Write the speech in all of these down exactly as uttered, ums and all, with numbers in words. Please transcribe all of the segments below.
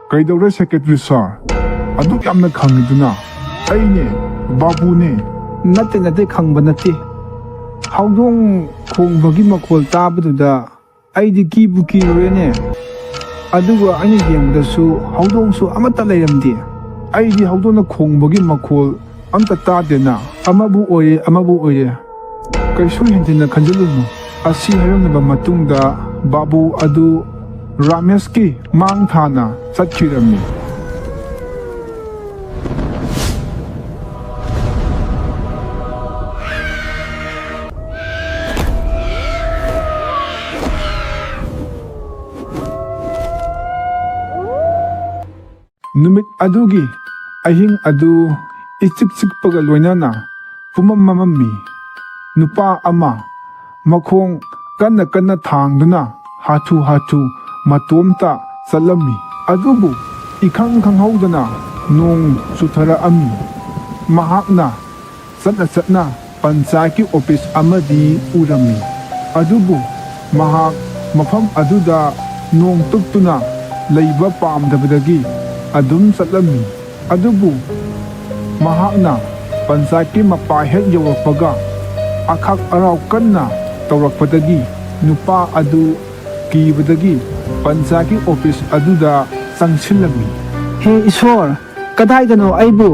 "ꯀꯩꯗꯧꯔꯦ, ꯁꯦꯀ꯭ꯔꯦꯇꯔꯤ ꯁꯥꯔ? ꯑꯗꯨꯛ ꯌꯥꯝꯅ ꯈꯪꯉꯤꯗꯨꯅ?" "ꯑꯩꯅꯦ, ꯕꯥꯕꯨꯅꯦ꯫" "ꯅꯠꯇꯦ, ꯅꯠꯇꯦ, ꯈꯪꯕ ꯅꯠꯇꯦ꯫ ꯍꯧꯗꯣꯡ ꯈꯣꯡꯕꯒꯤ ꯃꯈꯣꯜ ꯇꯥꯕꯗꯨꯗ ꯑꯩꯗꯤ ꯀꯤꯕꯨ ꯀꯤꯔꯨꯔꯦꯅꯦ꯫ ꯑꯗꯨꯒ ꯑꯩꯅ ꯌꯦꯡꯕꯗꯁꯨ ꯍꯧꯗꯣꯡꯁꯨ ꯑꯃꯠꯇ ꯂꯩꯔꯝꯗꯦ꯫ ꯑꯩꯗꯤ ꯍꯧꯗꯣꯡꯅ ꯈꯣꯡꯕꯒꯤ ꯃꯈꯣꯜ ꯑꯝꯇ ꯇꯥꯗꯦꯅ꯫ ꯑꯃꯕꯨ ꯑꯣꯏꯔꯦ, ꯑꯃꯕꯨ ꯑꯣꯏꯔꯦ꯫ ꯀꯩꯁꯨ ꯍꯦꯟꯖꯤꯟꯅ ꯈꯟꯖꯤꯜꯂꯨꯅꯨ꯫" ꯑꯁꯤ ꯍꯥꯏꯔꯝꯂꯕ ꯃꯇꯨꯡꯗ ꯕꯥꯕꯨ ꯑꯗꯨ ꯔꯥꯃꯦꯁꯀꯤ ꯃꯥꯡ ꯊꯥꯅ ꯆꯠꯈꯤꯔꯝꯃꯤ꯫ ꯅꯨꯃꯤꯠ ꯑꯗꯨꯒꯤ ꯑꯍꯤꯡ ꯑꯗꯨ ꯏꯆꯤꯛ ꯆꯤꯛꯄꯒ ꯂꯣꯏꯅꯅ ꯄꯨꯃꯝ ꯃꯝꯃꯝꯃꯤ꯫ ꯅꯨꯄꯥ ꯑꯃ ꯃꯈꯣꯡ ꯀꯟꯅ ꯀꯟꯅ ꯊꯥꯡꯗꯨꯅ ꯍꯥꯊꯨ ꯍꯥꯊꯨ ꯃꯇꯣꯝꯇ ꯆꯠꯂꯝꯃꯤ꯫ ꯑꯗꯨꯕꯨ ꯏꯈꯪ ꯈꯪꯍꯧꯗꯅ ꯅꯣꯡ ꯆꯨꯊꯔꯛꯑꯝꯃꯤ꯫ ꯃꯍꯥꯛꯅ ꯆꯠꯅ ꯆꯠꯅ ꯄꯟꯆꯥꯌꯠꯀꯤ ꯑꯣꯐꯤꯁ ꯑꯃꯗꯤ ꯎꯔꯝꯃꯤ꯫ ꯑꯗꯨꯕꯨ ꯃꯍꯥꯛ ꯃꯐꯝ ꯑꯗꯨꯗ ꯅꯣꯡ ꯇꯨꯞꯇꯨꯅ ꯂꯩꯕ ꯄꯥꯝꯗꯕꯗꯒꯤ ꯑꯗꯨꯝ ꯆꯠꯂꯝꯃꯤ꯫ ꯑꯗꯨꯕꯨ ꯃꯍꯥꯛꯅ ꯄꯟꯆꯥꯌꯠꯀꯤ ꯃꯄꯥ ꯍꯦꯛ ꯌꯧꯔꯛꯄꯒ, ꯑꯈꯥꯛ ꯑꯔꯥꯎ ꯀꯟꯅ ꯇꯧꯔꯛꯄꯗꯒꯤ ꯅꯨꯄꯥ ꯑꯗꯨ ꯀꯤꯕꯗꯒꯤ ꯄꯟꯆꯥꯌꯠꯀꯤ ꯑꯣꯐꯤꯁ ꯑꯗꯨꯗ ꯆꯪꯁꯤꯜꯂꯝꯃꯤ꯫ "ꯍꯦ ꯏꯁꯣꯔ, ꯀꯗꯥꯏꯗꯅꯣ ꯑꯩꯕꯨ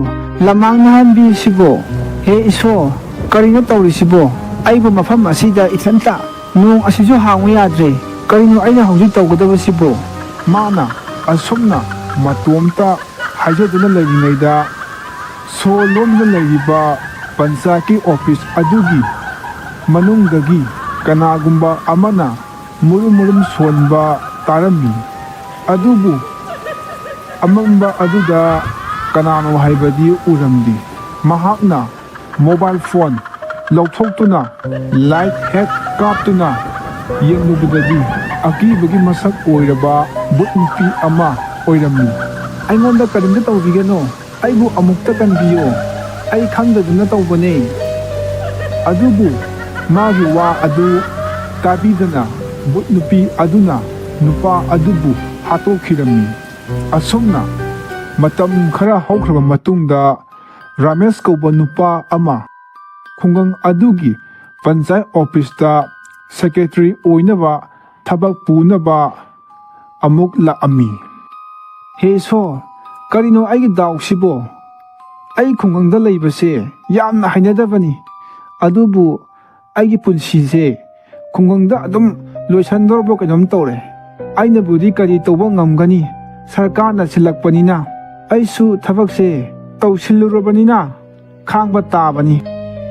ꯂꯝꯃꯥꯡ ꯅꯍꯟꯕꯤꯔꯤꯁꯤꯕꯣ? ꯍꯦ ꯏꯁꯣꯔ, ꯀꯔꯤꯅꯣ ꯇꯧꯔꯤꯁꯤꯕꯣ? ꯑꯩꯕꯨ ꯃꯐꯝ ꯑꯁꯤꯗ ꯏꯊꯟꯇ, ꯅꯣꯡ ꯑꯁꯤꯁꯨ ꯍꯥꯡꯉꯨ ꯌꯥꯗ꯭ꯔꯦ꯫ ꯀꯔꯤꯅꯣ ꯑꯩꯅ ꯍꯧꯖꯤꯛ ꯇꯧꯒꯗꯕꯁꯤꯕꯣ?" ꯃꯥꯅ ꯑꯁꯨꯝꯅ ꯃꯇꯣꯝꯇ ꯍꯥꯏꯖꯗꯨꯅ ꯂꯩꯔꯤꯉꯩꯗ, ꯁꯣꯔ ꯂꯣꯟꯗꯨꯅ ꯂꯩꯔꯤꯕ ꯄꯟꯆꯥꯌꯠꯀꯤ ꯑꯣꯐꯤꯁ ꯑꯗꯨꯒꯤ ꯃꯅꯨꯡꯗꯒꯤ ꯀꯅꯥꯒꯨꯝꯕ ꯑꯃꯅ ꯃꯨꯔꯨꯝ ꯃꯨꯔꯨꯝ ꯁꯣꯟꯕ ꯇꯥꯔꯝꯃꯤ꯫ ꯑꯗꯨꯕꯨ ꯑꯃꯝꯕ ꯑꯗꯨꯗ ꯀꯅꯥꯅꯣ ꯍꯥꯏꯕꯗꯤ ꯎꯔꯝꯗꯦ꯫ ꯃꯍꯥꯛꯅ ꯃꯣꯕꯥꯏꯜ ꯐꯣꯟ ꯂꯧꯊꯣꯛꯇꯨꯅ ꯂꯥꯏꯠ ꯍꯦꯛ ꯀꯥꯞꯇꯨꯅ ꯌꯦꯡꯂꯨꯕꯗꯗꯤ, ꯑꯀꯤꯕꯒꯤ ꯃꯁꯛ ꯑꯣꯏꯔꯕ ꯚꯨꯠ ꯅꯨꯄꯤ ꯑꯃ ꯑꯣꯏꯔꯝꯃꯤ꯫ "ꯑꯩꯉꯣꯟꯗ ꯀꯔꯤꯝꯇ ꯇꯧꯕꯤꯒꯅꯨ, ꯑꯩꯕꯨ ꯑꯃꯨꯛꯇ ꯀꯟꯕꯤꯌꯨ, ꯑꯩ ꯈꯪꯗꯗꯨꯅ ꯇꯧꯕꯅꯦ꯫" ꯑꯗꯨꯕꯨ ꯃꯥꯒꯤ ꯋꯥ ꯑꯗꯨ ꯇꯥꯕꯤꯗꯅ ꯚꯨꯠ ꯅꯨꯄꯤ ꯑꯗꯨꯅ ꯅꯨꯄꯥ ꯑꯗꯨꯕꯨ ꯍꯥꯠꯇꯣꯛꯈꯤꯔꯝꯃꯤ꯫ ꯑꯁꯨꯝꯅ ꯃꯇꯝ ꯈꯔ ꯍꯧꯈ꯭ꯔꯕ ꯃꯇꯨꯡꯗ ꯔꯥꯃꯦꯁ ꯀꯧꯕ ꯅꯨꯄꯥ ꯑꯃ ꯈꯨꯡꯒꯪ ꯑꯗꯨꯒꯤ ꯄꯟꯆꯥꯌꯠ ꯑꯣꯐꯤꯁꯇ ꯁꯦꯀ꯭ꯔꯦꯇꯔꯤ ꯑꯣꯏꯅꯕ ꯊꯕꯛ ꯄꯨꯅꯕ ꯑꯃꯨꯛ ꯂꯥꯛꯑꯝꯃꯤ꯫ "ꯍꯦ ꯏꯁꯣꯔ, ꯀꯔꯤꯅꯣ ꯑꯩꯒꯤ ꯗꯥꯎꯁꯤꯕꯣ? ꯑꯩ ꯈꯨꯡꯒꯪꯗ ꯂꯩꯕꯁꯦ ꯌꯥꯝꯅ ꯍꯩꯅꯗꯕꯅꯤ, ꯑꯗꯨꯕꯨ ꯑꯩꯒꯤ ꯄꯨꯟꯁꯤꯁꯦ ꯈꯨꯡꯒꯪꯗ ꯑꯗꯨꯝ ꯂꯣꯏꯁꯟꯗꯧꯔꯕ ꯀꯩꯅꯣꯝ ꯇꯧꯔꯦ꯫ ꯑꯩꯅꯕꯨꯗꯤ ꯀꯔꯤ ꯇꯧꯕ ꯉꯝꯒꯅꯤ? ꯁꯔꯀꯥꯔꯅ ꯁꯤꯜꯂꯛꯄꯅꯤꯅ ꯑꯩꯁꯨ ꯊꯕꯛꯁꯦ ꯇꯧꯁꯤꯜꯂꯨꯔꯕꯅꯤꯅ ꯈꯥꯡꯕ ꯇꯥꯕꯅꯤ꯫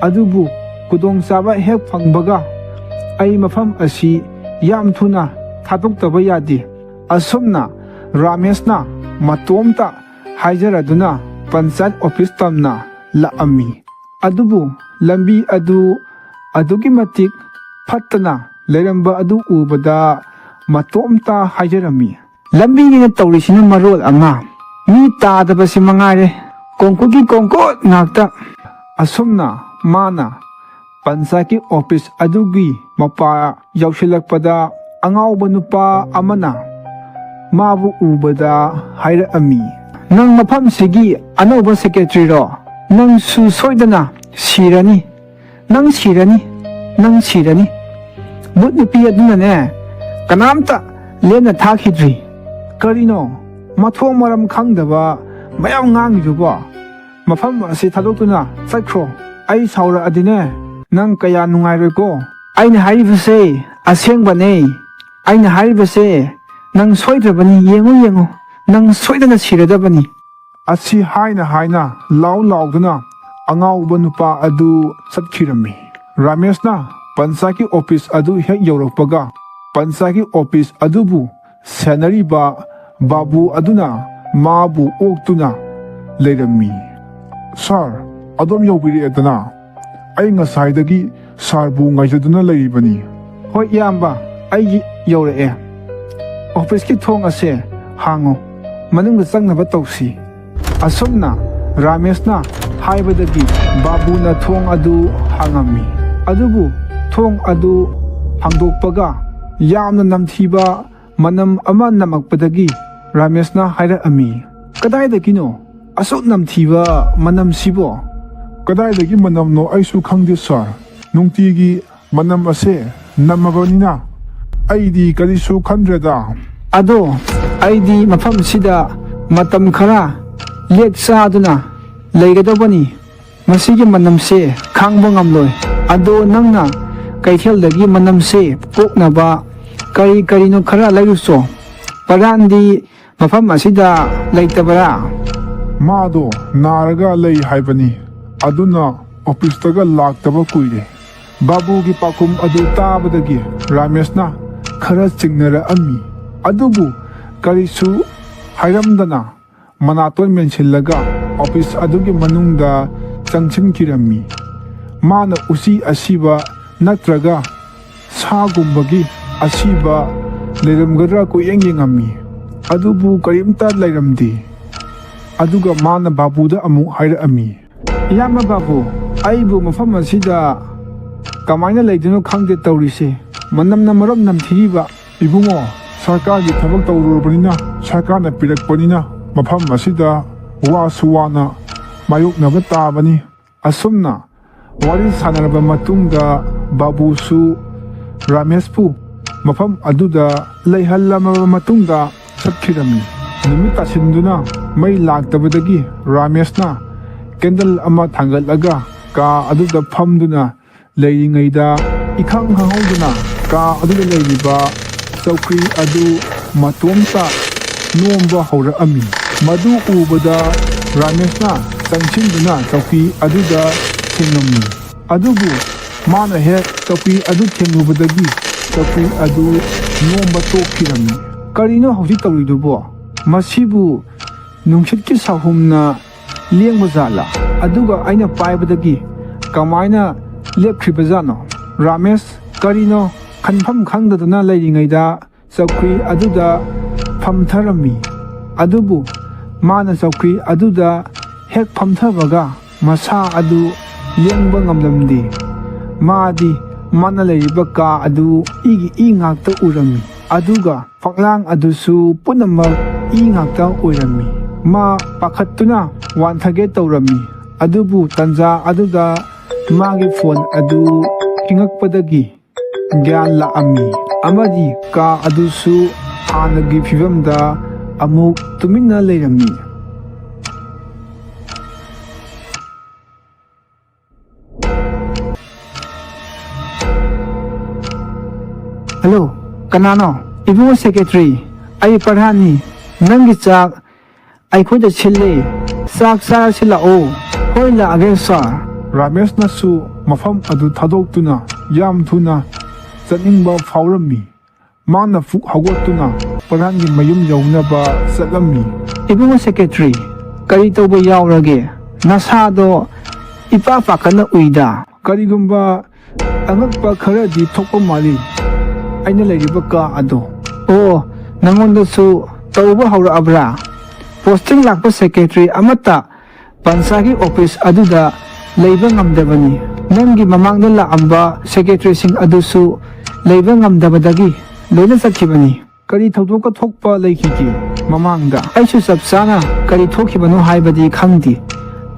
ꯑꯗꯨꯕꯨ ꯈꯨꯗꯣꯡꯆꯥꯕ ꯍꯦꯛ ꯐꯪꯕꯒ ꯑꯩ ꯃꯐꯝ ꯑꯁꯤ ꯌꯥꯝ ꯊꯨꯅ ꯊꯥꯗꯣꯛꯇꯕ ꯌꯥꯗꯦ"꯫ ꯑꯁꯨꯝꯅ ꯔꯥꯃꯦꯁꯅ ꯃꯇꯣꯝꯇ ꯍꯥꯏꯖꯔꯗꯨꯅ ꯄꯟꯆꯥꯌꯠ ꯑꯣꯐꯤꯁ ꯇꯝꯅ ꯂꯥꯛꯑꯝꯃꯤ꯫ ꯑꯗꯨꯕꯨ ꯂꯝꯕꯤ ꯑꯗꯨ ꯑꯗꯨꯛꯀꯤ ꯃꯇꯤꯛ ꯐꯠꯇꯅ ꯂꯩꯔꯝꯕ ꯑꯗꯨ ꯎꯕꯗ ꯃꯇꯣꯝꯇ ꯍꯥꯏꯖꯔꯝꯃꯤ, "ꯂꯝꯕꯤꯅꯤꯅ ꯇꯧꯔꯤꯁꯤꯅ ꯃꯔꯣꯜ ꯑꯃ, ꯃꯤ ꯇꯥꯗꯕꯁꯤ ꯃꯉꯥꯏꯔꯦ, ꯀꯣꯡꯀꯨꯠꯀꯤ ꯀꯣꯡꯀꯨꯠ ꯉꯥꯛꯇ"꯫ ꯑꯁꯨꯝꯅ ꯃꯥꯅ ꯄꯟꯆꯥꯌꯠꯀꯤ ꯑꯣꯐꯤꯁ ꯑꯗꯨꯒꯤ ꯃꯄꯥ ꯌꯧꯁꯤꯜꯂꯛꯄꯗ ꯑꯉꯥꯎꯕ ꯅꯨꯄꯥ ꯑꯃꯅ ꯃꯥꯕꯨ ꯎꯕꯗ ꯍꯥꯏꯔꯛꯑꯝꯃꯤ, "ꯅꯪ ꯃꯐꯝꯁꯤꯒꯤ ꯑꯅꯧꯕ ꯁꯦꯀ꯭ꯔꯦꯇꯔꯤꯔꯣ? ꯅꯪꯁꯨ ꯁꯣꯏꯗꯅ ꯁꯤꯔꯅꯤ, ꯅꯪ ꯁꯤꯔꯅꯤ, ꯅꯪ ꯁꯤꯔꯅꯤ꯫ ꯚꯨꯠ ꯅꯨꯄꯤ ꯑꯗꯨꯅꯅꯦ ꯀꯅꯥꯝꯇ ꯂꯦꯝꯅ ꯊꯥꯈꯤꯗ꯭ꯔꯤ"꯫ "ꯀꯔꯤꯅꯣ ꯃꯊꯣꯡ ꯃꯔꯝ ꯈꯪꯗꯕ ꯃꯌꯥꯝ ꯉꯥꯡꯉꯤꯗꯨꯕꯣ? ꯃꯐꯝ ꯑꯁꯤ ꯊꯥꯗꯣꯛꯇꯨꯅ ꯆꯠꯈ꯭ꯔꯣ꯫ ꯑꯩ ꯁꯥꯎꯔꯛꯑꯗꯤꯅꯦ ꯅꯪ ꯀꯌꯥ ꯅꯨꯡꯉꯥꯏꯔꯣꯏꯀꯣ"꯫ "ꯑꯩꯅ ꯍꯥꯏꯔꯤꯕꯁꯦ ꯑꯁꯦꯡꯕꯅꯦ, ꯑꯩꯅ ꯍꯥꯏꯔꯤꯕꯁꯦ ꯅꯪ ꯁꯣꯏꯗ꯭ꯔꯕꯅꯤ, ꯌꯦꯡꯉꯨ ꯌꯦꯡꯉꯨ, ꯅꯪ ꯁꯣꯏꯗꯅ ꯁꯤꯔꯗꯕꯅꯤ"꯫ ꯑꯁꯤ ꯍꯥꯏꯅ ꯍꯥꯏꯅ ꯂꯥꯎ ꯂꯥꯎꯗꯨꯅ ꯑꯉꯥꯎꯕ ꯅꯨꯄꯥ ꯑꯗꯨ ꯆꯠꯈꯤꯔꯝꯃꯤ꯫ ꯔꯥꯃꯦꯁꯅ ꯄꯟꯆꯥꯌꯠꯀꯤ ꯑꯣꯐꯤꯁ ꯑꯗꯨ ꯍꯦꯛ ꯌꯧꯔꯛꯄꯒ ꯄꯟꯆꯥꯌꯠꯀꯤ ꯑꯣꯐꯤꯁ ꯑꯗꯨꯕꯨ ꯁꯦꯟꯅꯔꯤꯕ ꯕꯥꯕꯨ ꯑꯗꯨꯅ ꯃꯥꯕꯨ ꯑꯣꯛꯇꯨꯅ ꯂꯩꯔꯝꯃꯤ꯫ "ꯁꯥꯔ, ꯑꯗꯣꯝ ꯌꯧꯕꯤꯔꯛꯑꯦꯗꯅ? ꯑꯩ ꯉꯁꯥꯏꯗꯒꯤ ꯁꯥꯔꯕꯨ ꯉꯥꯏꯖꯗꯨꯅ ꯂꯩꯔꯤꯕꯅꯤ"꯫ "ꯍꯣꯏ ꯏꯌꯥꯝꯕ, ꯑꯩ ꯌꯧꯔꯛꯑꯦ꯫ ꯑꯣꯐꯤꯁꯀꯤ ꯊꯣꯡ ꯑꯁꯦ ꯍꯥꯡꯉꯨ, ꯃꯅꯨꯡꯗ ꯆꯪꯅꯕ ꯇꯧꯁꯤ"꯫ ꯑꯁꯨꯝꯅ ꯔꯥꯃꯦꯁꯅ ꯍꯥꯏꯕꯗꯒꯤ ꯕꯥꯕꯨꯅ ꯊꯣꯡ ꯑꯗꯨ ꯍꯥꯡꯉꯝꯃꯤ꯫ ꯑꯗꯨꯕꯨ ꯊꯣꯡ ꯑꯗꯨ ꯍꯥꯡꯗꯣꯛꯄꯒ ꯌꯥꯝꯅ ꯅꯝꯊꯤꯕ ꯃꯅꯝ ꯑꯃ ꯅꯝꯃꯛꯄꯗꯒꯤ ꯔꯥꯃꯦꯁꯅ ꯍꯥꯏꯔꯛꯑꯝꯃꯤ꯫ "ꯀꯗꯥꯏꯗꯒꯤꯅꯣ ꯑꯁꯨꯛ ꯅꯝꯊꯤꯕ ꯃꯅꯝꯁꯤꯕꯣ?" "ꯀꯗꯥꯏꯗꯒꯤ ꯃꯅꯝꯅꯣ ꯑꯩꯁꯨ ꯈꯪꯗꯦ ꯁꯥꯔ꯫ ꯅꯨꯡꯇꯤꯒꯤ ꯃꯅꯝ ꯑꯁꯦ ꯅꯝꯃꯕꯅꯤꯅ ꯑꯩꯗꯤ ꯀꯔꯤꯁꯨ ꯈꯟꯗ꯭ꯔꯦꯗ꯫" "ꯑꯗꯣ ꯑꯩꯗꯤ ꯃꯐꯝꯁꯤꯗ ꯃꯇꯝ ꯈꯔ ꯂꯦꯛ ꯆꯥꯗꯨꯅ ꯂꯩꯒꯗꯧꯕꯅꯤ꯫ ꯃꯁꯤꯒꯤ ꯃꯅꯝꯁꯦ ꯈꯥꯡꯕ ꯉꯝꯂꯣꯏ꯫ ꯑꯗꯣ ꯅꯪꯅ ꯀꯩꯊꯦꯜꯗꯒꯤ ꯃꯅꯝꯁꯦ ꯄꯣꯛꯅꯕ ꯀꯔꯤ ꯀꯔꯤꯅꯣ ꯈꯔ ꯂꯩꯔꯨꯆꯣ꯫ ꯄꯔꯥꯟꯗꯤ ꯃꯐꯝ ꯑꯁꯤꯗ ꯂꯩꯇꯕꯔꯥ?" "ꯃꯥꯗꯣ ꯅꯥꯔꯒ ꯂꯩ ꯍꯥꯏꯕꯅꯤ꯫ ꯑꯗꯨꯅ ꯑꯣꯐꯤꯁꯇꯒ ꯂꯥꯛꯇꯕ ꯀꯨꯏꯔꯦ꯫" ꯕꯥꯕꯨꯒꯤ ꯄꯥꯎꯈꯨꯝ ꯑꯗꯨ ꯇꯥꯕꯗꯒꯤ ꯔꯥꯃꯦꯁꯅ ꯈꯔ ꯆꯤꯡꯅꯔꯛꯑꯝꯃꯤ꯫ ꯑꯗꯨꯕꯨ ꯀꯔꯤꯁꯨ ꯍꯥꯏꯔꯝꯗꯅ ꯃꯅꯥꯇꯣꯟ ꯃꯦꯟꯁꯤꯜꯂꯒ ꯑꯣꯐꯤꯁ ꯑꯗꯨꯒꯤ ꯃꯅꯨꯡꯗ ꯆꯪꯁꯤꯟꯈꯤꯔꯝꯃꯤ꯫ ꯃꯥꯅ ꯎꯆꯤ ꯑꯁꯤꯕ ꯅꯠꯇ꯭ꯔꯒ ꯁꯥꯒꯨꯝꯕꯒꯤ ꯑꯁꯤꯕ ꯂꯩꯔꯝꯒꯗ꯭ꯔꯥ ꯀꯣꯏꯌꯦꯡ ꯌꯦꯡꯉꯝꯃꯤ꯫ ꯑꯗꯨꯕꯨ ꯀꯔꯤꯝꯇ ꯂꯩꯔꯝꯗꯦ꯫ ꯑꯗꯨꯒ ꯃꯥꯅ ꯕꯥꯕꯨꯗ ꯑꯃꯨꯛ ꯍꯥꯏꯔꯛꯑꯝꯃꯤ꯫ "ꯏꯌꯥꯝꯕ ꯕꯥꯕꯨ, ꯑꯩꯕꯨ ꯃꯐꯝ ꯑꯁꯤꯗ ꯀꯃꯥꯏꯅ ꯂꯩꯗꯣꯏꯅꯣ ꯈꯪꯗꯦ ꯇꯧꯔꯤꯁꯦ꯫ ꯃꯅꯝꯅ ꯃꯔꯣꯝ ꯅꯝꯊꯤꯔꯤꯕ꯫" "ꯏꯕꯨꯡꯉꯣ, ꯁꯔꯀꯥꯔꯒꯤ ꯊꯕꯛ ꯇꯧꯔꯨꯔꯕꯅꯤꯅ, ꯁꯔꯀꯥꯔꯅ ꯄꯤꯔꯛꯄꯅꯤꯅ ꯃꯐꯝ ꯑꯁꯤꯗ ꯋꯥꯁꯨ ꯋꯥꯅ ꯃꯥꯌꯣꯛꯅꯕ ꯇꯥꯕꯅꯤ꯫" ꯑꯁꯨꯝꯅ ꯋꯥꯔꯤ ꯁꯥꯟꯅꯔꯕ ꯃꯇꯨꯡꯗ ꯕꯥꯕꯨꯁꯨ ꯔꯥꯃꯦꯁꯄꯨ ꯃꯐꯝ ꯑꯗꯨꯗ ꯂꯩꯍꯜꯂꯝꯃꯕ ꯃꯇꯨꯡꯗ ꯆꯠꯈꯤꯔꯝꯃꯤ꯫ ꯅꯨꯃꯤꯠ ꯇꯥꯁꯤꯟꯗꯨꯅ ꯃꯩ ꯂꯥꯛꯇꯕꯗꯒꯤ ꯔꯥꯃꯦꯁꯅ ꯀꯦꯟꯗꯜ ꯑꯃ ꯊꯥꯡꯒꯠꯂꯒ ꯀꯥ ꯑꯗꯨꯗ ꯐꯝꯗꯨꯅ ꯂꯩꯔꯤꯉꯩꯗ ꯏꯈꯪ ꯈꯪꯍꯧꯗꯅ ꯀꯥ ꯑꯗꯨꯗ ꯂꯩꯔꯤꯕ ꯆꯧꯀ꯭ꯔꯤ ꯑꯗꯨ ꯃꯇꯣꯝꯇ ꯅꯣꯝꯕ ꯍꯧꯔꯛꯑꯝꯃꯤ꯫ ꯃꯗꯨ ꯎꯕꯗ ꯔꯥꯃꯦꯁꯅ ꯆꯪꯁꯤꯟꯗꯨꯅ ꯆꯧꯀ꯭ꯔꯤ ꯑꯗꯨꯗ ꯊꯦꯡꯉꯝꯃꯤ꯫ ꯑꯗꯨꯕꯨ ꯃꯥꯅ ꯍꯦꯛ ꯆꯧꯀ꯭ꯔꯤ ꯑꯗꯨ ꯊꯦꯡꯂꯨꯕꯗꯒꯤ ꯆꯧꯀ꯭ꯔꯤ ꯑꯗꯨ ꯅꯣꯝꯕ ꯇꯣꯛꯈꯤꯔꯝꯃꯤ꯫ "ꯀꯔꯤꯅꯣ ꯍꯧꯖꯤꯛ ꯇꯧꯔꯤꯗꯨꯕꯣ? ꯃꯁꯤꯕꯨ ꯅꯨꯡꯁꯤꯠꯀꯤ ꯁꯥꯍꯨꯝꯅ ꯂꯦꯡꯕ ꯖꯥꯠꯂꯥ? ꯑꯗꯨꯒ ꯑꯩꯅ ꯄꯥꯏꯕꯗꯒꯤ ꯀꯃꯥꯏꯅ ꯂꯦꯞꯈ꯭ꯔꯤꯕꯖꯥꯠꯅꯣ?" ꯔꯥꯃꯦꯁ ꯀꯔꯤꯅꯣ ꯈꯟꯐꯝ ꯈꯪꯗꯗꯨꯅ ꯂꯩꯔꯤꯉꯩꯗ ꯆꯧꯀ꯭ꯔꯤ ꯑꯗꯨꯗ ꯐꯝꯊꯔꯝꯃꯤ꯫ ꯑꯗꯨꯕꯨ ꯃꯥꯅ ꯆꯧꯀ꯭ꯔꯤ ꯑꯗꯨꯗ ꯍꯦꯛ ꯐꯝꯊꯕꯒ ꯃꯁꯥ ꯑꯗꯨ ꯂꯦꯡꯕ ꯉꯝꯂꯝꯗꯦ꯫ ꯃꯥꯗꯤ ꯃꯥꯅ ꯂꯩꯔꯤꯕ ꯀꯥ ꯑꯗꯨ ꯏꯒꯤ ꯏ ꯉꯥꯛꯇ ꯎꯔꯝꯃꯤ꯫ ꯑꯗꯨꯒ ꯐꯛꯂꯥꯡ ꯑꯗꯨꯁꯨ ꯄꯨꯝꯅꯃꯛ ꯏ ꯉꯥꯛꯇ ꯑꯣꯏꯔꯝꯃꯤ꯫ ꯃꯥ ꯄꯥꯈꯠꯇꯨꯅ ꯋꯥꯟꯊꯒꯦ ꯇꯧꯔꯝꯃꯤ, ꯑꯗꯨꯕꯨ ꯇꯟꯖꯥ ꯑꯗꯨꯗ ꯃꯥꯒꯤ ꯐꯣꯟ ꯑꯗꯨ ꯈꯤꯡꯉꯛꯄꯗꯒꯤ ꯒ꯭ꯌꯥꯟ ꯂꯥꯛꯑꯝꯃꯤ ꯑꯃꯗꯤ ꯀꯥ ꯑꯗꯨꯁꯨ ꯍꯥꯟꯅꯒꯤ ꯐꯤꯕꯝꯗ ꯑꯃꯨꯛ ꯇꯨꯃꯤꯟꯅ ꯂꯩꯔꯝꯃꯤ꯫ ꯍꯜꯂꯣ, ꯀꯅꯥꯅꯣ? ꯏꯕꯨꯡꯉꯣ ꯁꯦꯀ꯭ꯔꯦꯇꯔꯤ, ꯑꯩ ꯄ꯭ꯔꯙꯥꯟꯅꯤ꯫ ꯅꯪꯒꯤ ꯆꯥꯛ ꯑꯩꯈꯣꯏꯗ ꯁꯤꯜꯂꯦ꯫ ꯆꯥꯛ ꯆꯥꯔꯁꯤ ꯂꯥꯛꯑꯣ꯫ ꯍꯣꯏ, ꯂꯥꯛꯑꯒꯦ ꯁꯥꯔ꯫ ꯔꯥꯃꯦꯁꯅꯁꯨ ꯃꯐꯝ ꯑꯗꯨ ꯊꯥꯗꯣꯛꯇꯨꯅ ꯌꯥꯝ ꯊꯨꯅ ꯆꯠꯅꯤꯡꯕ ꯐꯥꯎꯔꯝꯃꯤ꯫ ꯃꯥꯅ ꯐꯨꯛ ꯍꯧꯒꯠꯇꯨꯅ ꯄ꯭ꯔꯙꯥꯟꯒꯤ ꯃꯌꯨꯝ ꯌꯧꯅꯕ ꯆꯠꯂꯝꯃꯤ꯫ ꯏꯕꯨꯡꯉꯣ ꯁꯦꯀ꯭ꯔꯦꯇꯔꯤ, ꯀꯔꯤ ꯇꯧꯕ ꯌꯥꯎꯔꯒꯦ? ꯅꯁꯥꯗꯣ ꯏꯄꯥ ꯄꯥꯈꯠꯅ ꯎꯏꯗ꯫ ꯀꯔꯤꯒꯨꯝꯕ ꯑꯉꯛꯄ ꯈꯔꯗꯤ ꯊꯣꯛꯄ ꯃꯥꯜꯂꯤ꯫ ꯑꯩꯅ ꯂꯩꯔꯤꯕ ꯀꯥ ꯑꯗꯣ꯫ ꯑꯣ, ꯅꯉꯣꯟꯗꯁꯨ ꯇꯧꯕ ꯍꯧꯔꯛꯑꯕ꯭ꯔꯥ? ꯄꯣꯁꯇꯤꯡ ꯂꯥꯛꯄ ꯁꯦꯀ꯭ꯔꯦꯇꯔꯤ ꯑꯃꯠꯇ ꯄꯟꯆꯥꯒꯤ ꯑꯣꯐꯤꯁ ꯑꯗꯨꯗ ꯂꯩꯕ ꯉꯝꯗꯕꯅꯤ꯫ ꯅꯪꯒꯤ ꯃꯃꯥꯡꯗ ꯂꯥꯛꯑꯝꯕ ꯁꯦꯀ꯭ꯔꯦꯇꯔꯤꯁꯤꯡ ꯑꯗꯨꯁꯨ ꯂꯩꯕ ꯉꯝꯗꯕꯗꯒꯤ ꯂꯣꯏꯅ ꯆꯠꯈꯤꯕꯅꯤ꯫ ꯀꯔꯤ ꯊꯧꯗꯣꯛꯀ ꯊꯣꯛꯄ ꯂꯩꯈꯤꯒꯦ ꯃꯃꯥꯡꯗ? ꯑꯩꯁꯨ ꯆꯞ ꯆꯥꯅ ꯀꯔꯤ ꯊꯣꯛꯈꯤꯕꯅꯣ ꯍꯥꯏꯕꯗꯤ ꯈꯪꯗꯦ,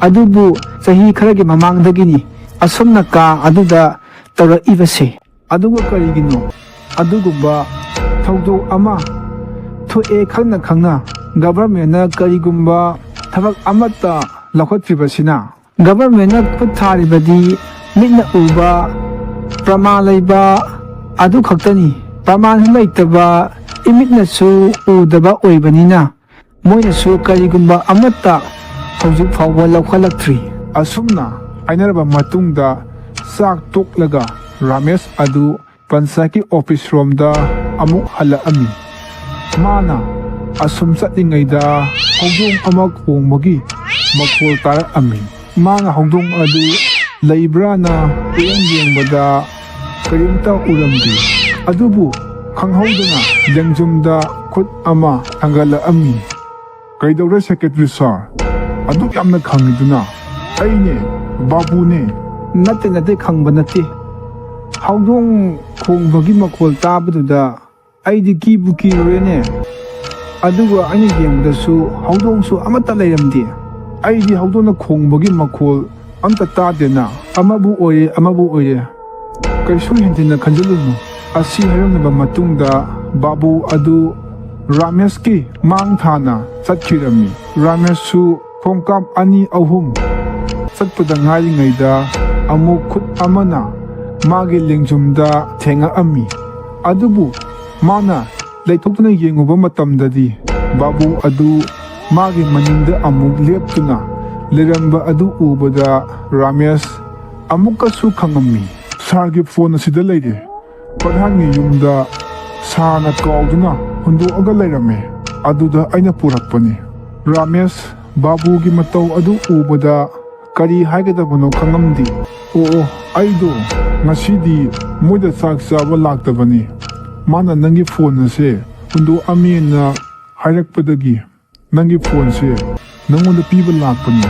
ꯑꯗꯨꯕꯨ ꯆꯍꯤ ꯈꯔꯒꯤ ꯃꯃꯥꯡꯗꯒꯤꯅꯤ ꯑꯁꯨꯝꯅ ꯀꯥ ꯑꯗꯨꯗ ꯇꯧꯔꯛꯏꯕꯁꯦ꯫ ꯑꯗꯨꯒ ꯀꯔꯤꯒꯤꯅꯣ ꯑꯗꯨꯒꯨꯝꯕ ꯊꯧꯗꯣꯛ ꯑꯃ ꯊꯣꯛꯑꯦ ꯈꯪꯅ ꯈꯪꯅ ꯒꯚꯔꯟꯃꯦꯟꯠꯅ ꯀꯔꯤꯒꯨꯝꯕ ꯊꯕꯛ ꯑꯃꯠꯇ ꯂꯧꯈꯠꯇ꯭ꯔꯤꯕꯁꯤꯅ? ꯒꯚꯔꯟꯃꯦꯟꯠꯅ ꯈꯨꯠ ꯊꯥꯔꯤꯕꯗꯤ ꯃꯤꯠꯅ ꯎꯕ, ꯄ꯭ꯔꯃꯥꯟ ꯂꯩꯕ ꯑꯗꯨ ꯈꯛꯇꯅꯤ꯫ ꯄ꯭ꯔꯃꯥꯟꯁꯨ ꯂꯩꯇꯕ, ꯏꯃꯤꯠꯅꯁꯨ ꯎꯗꯕ ꯑꯣꯏꯕꯅꯤꯅ ꯃꯣꯏꯅꯁꯨ ꯀꯔꯤꯒꯨꯝꯕ ꯑꯃꯠꯇ ꯍꯧꯖꯤꯛ ꯐꯥꯎꯕ ꯂꯧꯈꯠꯂꯛꯇ꯭ꯔꯤ꯫ ꯑꯁꯨꯝꯅ ꯍꯥꯏꯅꯔꯕ ꯃꯇꯨꯡꯗ ꯆꯥꯛ ꯇꯣꯛꯂꯒ ꯔꯥꯃꯦꯁ ꯑꯗꯨ ꯄꯟꯆꯥꯌꯠꯀꯤ ꯑꯣꯐꯤꯁ ꯔꯣꯝꯗ ꯑꯃꯨꯛ ꯍꯜꯂꯛꯑꯝꯃꯤ꯫ ꯃꯥꯅ ꯑꯁꯨꯝ ꯆꯠꯂꯤꯉꯩꯗ ꯍꯧꯗꯣꯡ ꯑꯃ ꯈꯣꯡꯕꯒꯤ ꯃꯈꯣꯜ ꯇꯥꯔꯛꯑꯝꯃꯤ꯫ ꯃꯥꯅ ꯍꯧꯗꯣꯡ ꯑꯗꯨ ꯂꯩꯕ꯭ꯔꯥꯅ ꯀꯣꯏꯌꯦꯡ ꯌꯦꯡꯕꯗ ꯀꯔꯤꯝꯇ ꯎꯔꯝꯗꯦ꯫ ꯑꯗꯨꯕꯨ ꯈꯪꯍꯧꯗꯅ ꯂꯦꯡꯖꯨꯝꯗ ꯈꯨꯠ ꯑꯃ ꯊꯥꯡꯒꯠꯂꯛꯑꯝꯃꯤ꯫ "ꯀꯩꯗꯧꯔꯦ ꯁꯦꯀ꯭ꯔꯦꯇꯔꯤ ꯁꯥꯔ? ꯑꯗꯨꯛ ꯌꯥꯝꯅ ꯈꯪꯉꯤꯗꯨꯅ?" "ꯑꯩꯅꯦ, ꯕꯥꯕꯨꯅꯦ꯫" "ꯅꯠꯇꯦ, ꯅꯠꯇꯦ, ꯈꯪꯕ ꯅꯠꯇꯦ꯫ ꯍꯧꯗꯣꯡ ꯈꯣꯡꯕꯒꯤ ꯃꯈꯣꯜ ꯇꯥꯕꯗꯨꯗ ꯑꯩꯗꯤ ꯀꯤꯕꯨ ꯀꯤꯔꯨꯔꯦꯅꯦ꯫" ꯑꯗꯨꯒ ꯑꯩꯅ ꯌꯦꯡꯕꯗꯁꯨ ꯍꯧꯗꯣꯡꯁꯨ ꯑꯃꯠꯇ ꯂꯩꯔꯝꯗꯦ꯫ ꯑꯩꯗꯤ ꯍꯧꯗꯣꯡꯅ ꯈꯣꯡꯕꯒꯤ ꯃꯈꯣꯜ ꯑꯝꯇ ꯇꯥꯗꯦꯅ꯫ ꯑꯃꯕꯨ ꯑꯣꯏꯔꯦ, ꯑꯃꯕꯨ ꯑꯣꯏꯔꯦ, ꯀꯩꯁꯨ ꯍꯦꯟꯖꯤꯟꯅ ꯈꯟꯖꯤꯜꯂꯨꯅꯨ꯫ ꯑꯁꯤ ꯍꯥꯏꯔꯝꯂꯕ ꯃꯇꯨꯡꯗ ꯕꯥꯕꯨ ꯑꯗꯨ ꯔꯥꯃꯦꯁꯀꯤ ꯃꯥꯡ ꯊꯥꯅ ꯆꯠꯈꯤꯔꯝꯃꯤ꯫ ꯔꯥꯃꯦꯁꯁꯨ ꯈꯣꯡꯀꯥꯞ ꯑꯅꯤ ꯑꯍꯨꯝ ꯆꯠꯄꯗ ꯉꯥꯏꯔꯤꯉꯩꯗ ꯑꯃꯨꯛ ꯈꯨꯠ ꯑꯃꯅ ꯃꯥꯒꯤ ꯂꯦꯡꯖꯨꯝꯗ ꯊꯦꯡꯉꯛꯑꯝꯃꯤ꯫ ꯑꯗꯨꯕꯨ ꯃꯥꯅ ꯂꯩꯊꯣꯛꯇꯨꯅ ꯌꯦꯡꯉꯨꯕ ꯃꯇꯝꯗꯗꯤ ꯕꯥꯕꯨ ꯑꯗꯨ ꯃꯥꯒꯤ ꯃꯅꯤꯡꯗ ꯑꯃꯨꯛ ꯂꯦꯞꯇꯨꯅ ꯂꯩꯔꯝꯕ ꯑꯗꯨ ꯎꯕꯗ ꯔꯥꯃꯦꯁ ꯑꯃꯨꯛꯀꯁꯨ ꯈꯪꯉꯝꯃꯤ꯫ "ꯁꯥꯔꯒꯤ ꯐꯣꯟ ꯑꯁꯤꯗ ꯂꯩꯔꯦ꯫ ꯄ꯭ꯔꯙꯥꯟꯒꯤ ꯌꯨꯝꯗ ꯁꯥꯔꯅ ꯀꯥꯎꯗꯨꯅ ꯍꯨꯟꯗꯣꯛꯑꯒ ꯂꯩꯔꯝꯃꯦ꯫ ꯑꯗꯨꯗ ꯑꯩꯅ ꯄꯨꯔꯛꯄꯅꯤ꯫" ꯔꯥꯃꯦꯁ ꯕꯥꯕꯨꯒꯤ ꯃꯇꯧ ꯑꯗꯨ ꯎꯕꯗ ꯀꯔꯤ ꯍꯥꯏꯒꯗꯕꯅꯣ ꯈꯪꯉꯝꯗꯦ꯫ "ꯑꯣ, ꯑꯣ, ꯑꯩꯗꯣ ꯉꯁꯤꯗꯤ ꯃꯣꯏꯗ ꯆꯥꯛ ꯆꯥꯕ ꯂꯥꯛꯇꯕꯅꯤ꯫ ꯃꯥꯅ ꯅꯪꯒꯤ ꯐꯣꯟ ꯑꯁꯦ ꯍꯨꯟꯗꯣꯛꯑꯝꯃꯦꯅ ꯍꯥꯏꯔꯛꯄꯗꯒꯤ ꯅꯪꯒꯤ ꯐꯣꯟꯁꯦ ꯅꯪꯉꯣꯟꯗ ꯄꯤꯕ ꯂꯥꯛꯄꯅꯤ꯫"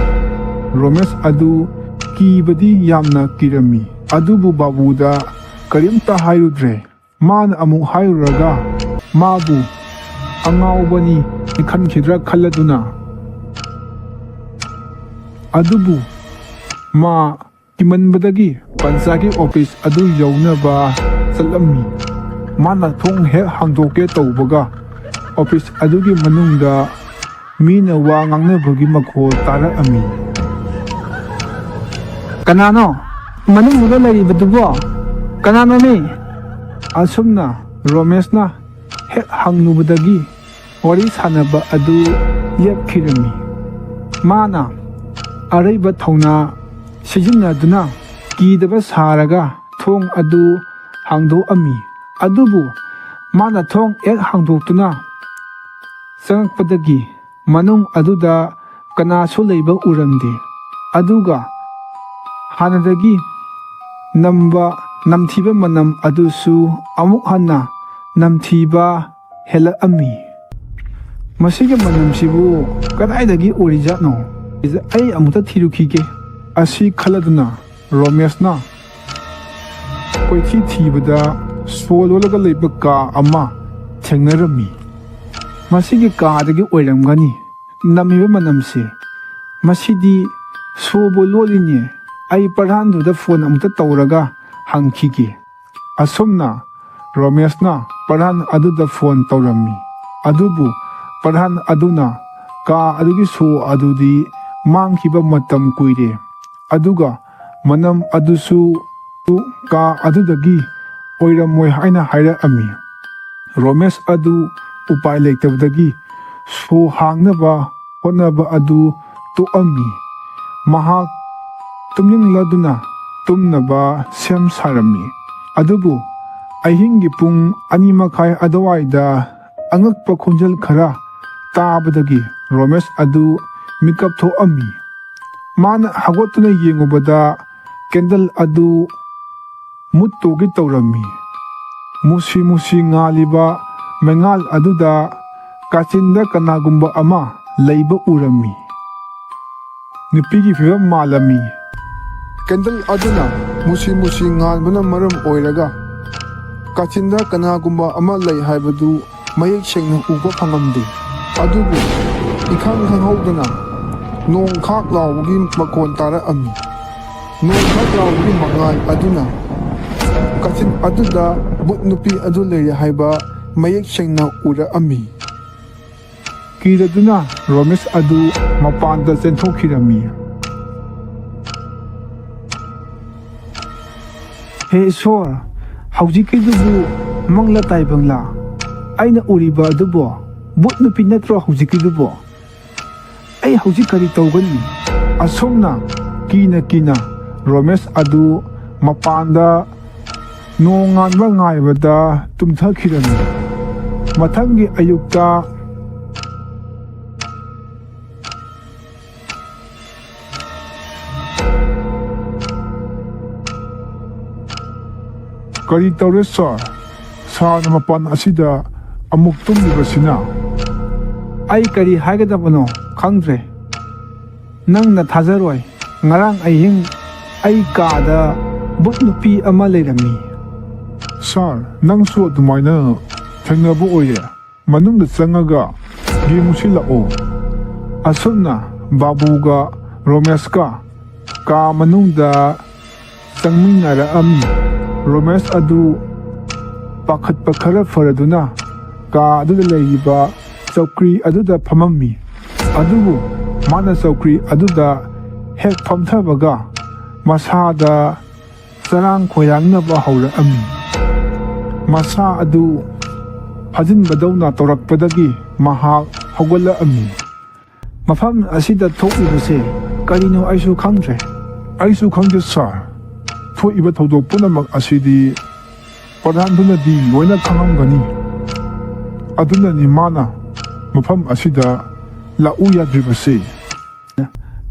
ꯔꯣꯃꯦꯁ ꯑꯗꯨ ꯀꯤꯕꯗꯤ ꯌꯥꯝꯅ ꯀꯤꯔꯝꯃꯤ, ꯑꯗꯨꯕꯨ ꯕꯥꯕꯨꯗ ꯀꯔꯤꯝꯇ ꯍꯥꯏꯔꯨꯗ꯭ꯔꯦ꯫ ꯃꯥꯅ ꯑꯃꯨꯛ ꯍꯥꯏꯔꯨꯔꯒ ꯃꯥꯕꯨ ꯑꯉꯥꯎꯕꯅꯤ ꯈꯟꯈꯤꯗ꯭ꯔꯥ ꯈꯜꯂꯗꯨꯅ꯫ ꯑꯗꯨꯕꯨ ꯃꯥ ꯀꯤꯃꯟꯕꯗꯒꯤ ꯄꯟꯆꯥꯒꯤ ꯑꯣꯐꯤꯁ ꯑꯗꯨ ꯌꯧꯅꯕ ꯆꯠꯂꯝꯃꯤ꯫ ꯃꯥꯅ ꯊꯣꯡ ꯍꯦꯛ ꯍꯥꯡꯗꯣꯛꯀꯦ ꯇꯧꯕꯒ ꯑꯣꯐꯤꯁ ꯑꯗꯨꯒꯤ ꯃꯅꯨꯡꯗ ꯃꯤꯅ ꯋꯥ ꯉꯥꯡꯅꯕꯒꯤ ꯃꯈꯣꯜ ꯇꯥꯔꯛꯑꯝꯃꯤ꯫ "ꯀꯅꯥꯅꯣ ꯃꯅꯨꯡꯗꯨꯗ ꯂꯩꯔꯤꯕꯗꯨꯕꯣ? ꯀꯅꯥꯅꯣꯃꯤ?" ꯑꯁꯨꯝꯅ ꯔꯣꯃꯦꯁꯅ ꯍꯦꯛ ꯍꯪꯂꯨꯕꯗꯒꯤ ꯋꯥꯔꯤ ꯁꯥꯟꯅꯕ ꯑꯗꯨ ꯂꯦꯞꯈꯤꯔꯝꯃꯤ꯫ ꯃꯥꯅ ꯑꯔꯩꯕ ꯊꯧꯅꯥ ꯁꯤꯖꯤꯟꯅꯗꯨꯅ ꯀꯤꯗꯕ ꯁꯥꯔꯒ ꯊꯣꯡ ꯑꯗꯨ ꯍꯥꯡꯗꯣꯛꯑꯝꯃꯤ꯫ ꯑꯗꯨꯕꯨ ꯃꯥꯅ ꯊꯣꯡ ꯍꯦꯛ ꯍꯥꯡꯗꯣꯛꯇꯨꯅ ꯆꯪꯉꯛꯄꯗꯒꯤ ꯃꯅꯨꯡ ꯑꯗꯨꯗ ꯀꯅꯥꯁꯨ ꯂꯩꯕ ꯎꯔꯝꯗꯦ꯫ ꯑꯗꯨꯒ ꯍꯥꯟꯅꯗꯒꯤ ꯅꯝꯕ ꯅꯝꯊꯤꯕ ꯃꯅꯝ ꯑꯗꯨꯁꯨ ꯑꯃꯨꯛ ꯍꯟꯅ ꯅꯝꯊꯤꯕ ꯍꯦꯜꯂꯛꯑꯝꯃꯤ꯫ "ꯃꯁꯤꯒꯤ ꯃꯅꯝꯁꯤꯕꯨ ꯀꯗꯥꯏꯗꯒꯤ ꯑꯣꯏꯔꯤꯖꯥꯠꯅꯣ? ꯑꯩ ꯑꯃꯨꯛꯇ ꯊꯤꯔꯨꯈꯤꯒꯦ꯫" ꯑꯁꯤ ꯈꯜꯂꯗꯨꯅ ꯔꯣꯃꯦꯁꯅ ꯀꯣꯏꯊꯤ ꯊꯤꯕꯗ ꯁꯣ ꯂꯣꯜꯂꯒ ꯂꯩꯕ ꯀꯥ ꯑꯃ ꯊꯦꯡꯅꯔꯝꯃꯤ꯫ "ꯃꯁꯤꯒꯤ ꯀꯥꯗꯒꯤ ꯑꯣꯏꯔꯝꯒꯅꯤ ꯅꯝꯃꯤꯕ ꯃꯅꯝꯁꯦ꯫ ꯃꯁꯤꯗꯤ ꯁꯣꯕꯨ ꯂꯣꯜꯂꯤꯅꯦ꯫ ꯑꯩ ꯄ꯭ꯔꯙꯥꯟꯗꯨꯗ ꯐꯣꯟ ꯑꯃꯨꯛꯇ ꯇꯧꯔꯒ ꯍꯪꯈꯤꯒꯦ"꯫ ꯑꯁꯨꯝꯅ ꯔꯣꯃꯦꯁꯅ ꯄ꯭ꯔꯙꯥꯟ ꯑꯗꯨꯗ ꯐꯣꯟ ꯇꯧꯔꯝꯃꯤ꯫ ꯑꯗꯨꯕꯨ ꯄ꯭ꯔꯙꯥꯟ ꯑꯗꯨꯅ ꯀꯥ ꯑꯗꯨꯒꯤ ꯁꯣ ꯑꯗꯨꯗꯤ ꯃꯥꯡꯈꯤꯕ ꯃꯇꯝ ꯀꯨꯏꯔꯦ, ꯑꯗꯨꯒ ꯃꯅꯝ ꯑꯗꯨꯁꯨ ꯀꯥ ꯑꯗꯨꯗꯒꯤ ꯑꯣꯏꯔꯝꯃꯣꯏ ꯍꯥꯏꯅ ꯍꯥꯏꯔꯛꯑꯝꯃꯤ꯫ ꯔꯣꯃꯦꯁ ꯑꯗꯨ ꯎꯄꯥꯏ ꯂꯩꯇꯕꯗꯒꯤ ꯁꯣ ꯍꯥꯡꯅꯕ ꯍꯣꯠꯅꯕ ꯑꯗꯨ ꯇꯣꯛꯑꯝꯃꯤ꯫ ꯃꯍꯥꯛ ꯇꯨꯝꯅꯤꯡꯂꯗꯨꯅ ꯇꯨꯝꯅꯕ ꯁꯦꯝ ꯁꯥꯔꯝꯃꯤ꯫ ꯑꯗꯨꯕꯨ ꯑꯍꯤꯡꯒꯤ ꯄꯨꯡ ꯑꯅꯤ ꯃꯈꯥꯏ ꯑꯗꯨꯋꯥꯏꯗ ꯑꯉꯛꯄ ꯈꯣꯟꯖꯦꯜ ꯈꯔ ꯇꯥꯕꯗꯒꯤ ꯔꯣꯃꯦꯁ ꯑꯗꯨ ꯃꯤꯀꯞ ꯊꯣꯛꯑꯝꯃꯤ꯫ ꯃꯥꯅ ꯍꯧꯒꯠꯇꯨꯅ ꯌꯦꯡꯉꯨꯕꯗ ꯀꯦꯟꯗꯜ ꯑꯗꯨ ꯃꯨꯠꯇꯣꯒꯤ ꯇꯧꯔꯝꯃꯤ꯫ ꯃꯨꯁꯤ ꯃꯨꯁꯤ ꯉꯥꯜꯂꯤꯕ ꯃꯩꯉꯥꯜ ꯑꯗꯨꯗ ꯀꯥꯆꯤꯟꯗ ꯀꯅꯥꯒꯨꯝꯕ ꯑꯃ ꯂꯩꯕ ꯎꯔꯝꯃꯤ꯫ ꯅꯨꯄꯤꯒꯤ ꯐꯤꯕꯝ ꯃꯥꯜꯂꯝꯃꯤ꯫ ꯀꯦꯟꯗꯜ ꯑꯗꯨꯅ ꯃꯨꯁꯤ ꯃꯨꯁꯤ ꯉꯥꯟꯕꯅ ꯃꯔꯝ ꯑꯣꯏꯔꯒ ꯀꯥꯆꯤꯟꯗ ꯀꯅꯥꯒꯨꯝꯕ ꯑꯃ ꯂꯩ ꯍꯥꯏꯕꯗꯨ ꯃꯌꯦꯛ ꯁꯦꯡꯅ ꯎꯕ ꯐꯪꯉꯝꯗꯦ꯫ ꯑꯗꯨꯕꯨ ꯏꯈꯪ ꯈꯪꯍꯧꯗꯅ ꯅꯣꯡ ꯈꯥꯛ ꯂꯥꯎꯕꯒꯤ ꯃꯈꯣꯟ ꯇꯥꯔꯛꯑꯝꯃꯤ꯫ ꯅꯣꯡ ꯈꯥꯛ ꯂꯥꯎꯕꯒꯤ ꯃꯉꯥꯜ ꯑꯗꯨꯅ ꯀꯥꯆꯤꯟ ꯑꯗꯨꯗ ꯚꯨꯠ ꯅꯨꯄꯤ ꯑꯗꯨ ꯂꯩꯔꯦ ꯍꯥꯏꯕ ꯃꯌꯦꯛ ꯁꯦꯡꯅ ꯎꯔꯛꯑꯝꯃꯤ꯫ ꯀꯤꯔꯗꯨꯅ ꯔꯣꯃꯦꯁ ꯑꯗꯨ ꯃꯄꯥꯟꯗ ꯆꯦꯟꯊꯣꯛꯈꯤꯔꯝꯃꯤ꯫ "ꯍꯦ ꯏꯁꯣꯔ, ꯍꯧꯖꯤꯛꯀꯤꯗꯨꯕꯨ ꯃꯪꯂꯥ ꯇꯥꯏꯕꯪꯂꯥ? ꯑꯩꯅ ꯎꯔꯤꯕ ꯑꯗꯨꯕꯨ ꯚꯨꯠ ꯅꯨꯄꯤ ꯅꯠꯇ꯭ꯔꯣ ꯍꯧꯖꯤꯛꯀꯤꯗꯨꯕꯨ? ꯑꯩ ꯍꯧꯖꯤꯛ ꯀꯔꯤ ꯇꯧꯒꯅꯤ?" ꯑꯁꯨꯝꯅ ꯀꯤꯅ ꯀꯤꯅ ꯔꯣꯃꯦꯁ ꯑꯗꯨ ꯃꯄꯥꯟꯗ ꯅꯣꯡꯉꯥꯟꯕ ꯉꯥꯏꯕꯗ ꯇꯨꯝꯊꯈꯤꯔꯝꯃꯤ꯫ ꯃꯊꯪꯒꯤ ꯑꯌꯨꯛꯇ "ꯀꯔꯤ ꯇꯧꯔꯦ ꯁꯥꯔ? ꯁꯥꯔꯅ ꯃꯄꯥꯟ ꯑꯁꯤꯗ ꯑꯃꯨꯛ ꯇꯨꯝꯂꯤꯕꯁꯤꯅ?" "ꯑꯩ ꯀꯔꯤ ꯍꯥꯏꯒꯗꯕꯅꯣ ꯈꯪꯗ꯭ꯔꯦ꯫ ꯅꯪꯅ ꯊꯥꯖꯔꯣꯏ꯫ ꯉꯔꯥꯡ ꯑꯍꯤꯡ ꯑꯩ ꯀꯥꯗ ꯚꯨꯠ ꯅꯨꯄꯤ ꯑꯃ ꯂꯩꯔꯝꯃꯤ꯫" "ꯁꯥꯔ, ꯅꯪꯁꯨ ꯑꯗꯨꯃꯥꯏꯅ ꯊꯦꯡꯅꯕ ꯑꯣꯏꯔꯦ?" ꯃꯅꯨꯡꯗ ꯆꯪꯉꯒ ꯌꯦꯡꯉꯨꯁꯤ ꯂꯥꯛꯑꯣ꯫ ꯑꯁꯨꯝꯅ ꯕꯥꯕꯨꯒ ꯔꯣꯃꯦꯁꯀ ꯀꯥ ꯃꯅꯨꯡꯗ ꯆꯪꯃꯤꯟꯅꯔꯛꯑꯝꯃꯤ꯫ ꯔꯣꯃꯦꯁ ꯑꯗꯨ ꯄꯥꯈꯠꯄ ꯈꯔ ꯐꯔꯗꯨꯅ ꯀꯥ ꯑꯗꯨꯗ ꯂꯩꯔꯤꯕ ꯆꯧꯀ꯭ꯔꯤ ꯑꯗꯨꯗ ꯐꯝꯃꯝꯃꯤ꯫ ꯑꯗꯨꯕꯨ ꯃꯥꯅ ꯆꯧꯀ꯭ꯔꯤ ꯑꯗꯨꯗ ꯍꯦꯛ ꯐꯝꯊꯕꯒ ꯃꯁꯥꯗ ꯆꯔꯥꯡ ꯈꯣꯏꯔꯥꯡꯅꯕ ꯍꯧꯔꯛꯑꯝꯃꯤ꯫ ꯃꯁꯥ ꯑꯗꯨ ꯐꯥꯖꯤꯟꯕꯗꯧꯅ ꯇꯧꯔꯛꯄꯗꯒꯤ ꯃꯍꯥꯛ ꯍꯧꯒꯠꯂꯛꯑꯝꯃꯤ꯫ "ꯃꯐꯝ ꯑꯁꯤꯗ ꯊꯣꯛꯂꯤꯕꯁꯦ ꯀꯔꯤꯅꯣ ꯑꯩꯁꯨ ꯈꯪꯗ꯭ꯔꯦ꯫" "ꯑꯩꯁꯨ ꯈꯪꯗꯦ ꯁꯥꯔ꯫ ꯊꯣꯛꯏꯕ ꯊꯧꯗꯣꯛ ꯄꯨꯝꯅꯃꯛ ꯑꯁꯤꯗꯤ ꯄ꯭ꯔꯙꯥꯟꯗꯨꯅꯗꯤ ꯂꯣꯏꯅ ꯈꯪꯉꯝꯒꯅꯤ꯫ ꯑꯗꯨꯅꯅꯤ ꯃꯥꯅ ꯃꯐꯝ ꯑꯁꯤꯗ ꯂꯥꯛꯎ ꯌꯥꯗ꯭ꯔꯤꯕꯁꯦ꯫"